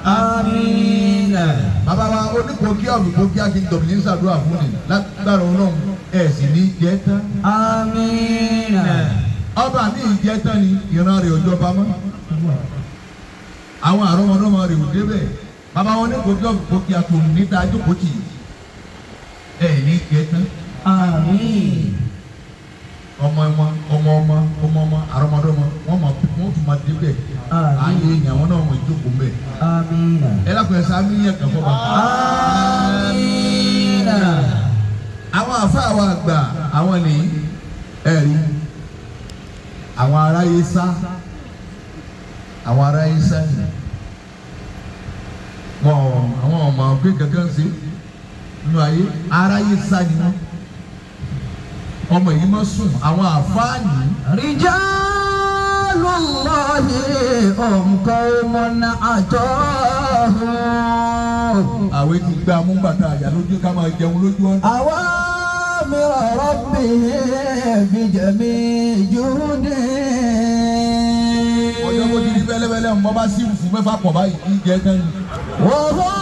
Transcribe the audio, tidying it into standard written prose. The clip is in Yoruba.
آمين. Bàbá wa oníkókí ọ̀lùkókí akíndọ̀mù ní sàdúrà fún ni lágbára Ọlọ́run ẹ̀ sì ní jẹ́ tán. آمين. Ọba mi jẹ́ tán ni ìran rẹ̀ òjọba mọ́. Àwọn àrọ́mọdọ́mọ rẹ̀ ò débẹ̀. Bàbá wa oníkókí ọ̀lùkókí àtòun níta jókòó tì ẹ̀ ní jẹ́ tán. آمين. Ọmọ ọmọ ọmọ ọmọ ọmọ ọmọ àrọ́mọdọ́mọ wọn mọ wọn tún máa débẹ̀. Àmín. Ayé ìyàwó náà wọn ìjókòó mbẹ. آمين. Ẹ lákùn ẹ sáà mí yẹ kàn fọba. آمين. Àwọn àfáà wa àgbà àwọn nìyí ẹ̀rí àwọn aráyé sá àwọn aráyé sá ni wọn àwọn ọmọ pé kankan ṣe nínú ayé aráyé sá ni wọn ọmọ yìí má sùn àwọn àfáà nìyí. رجال الله هم قوم أتاهم Àwẹ̀ ti gbá amúgbàtà àyà lójú ká máa jẹun lójú ọ̀nà. أوامر ربهم بجميع جهده. Ọjọ́ bó ti di bẹ́lẹ́bẹ́lẹ́ ń bọ́ bá sí fún mẹ́fà pọ̀ báyìí kí jẹ́ tán ni. وهم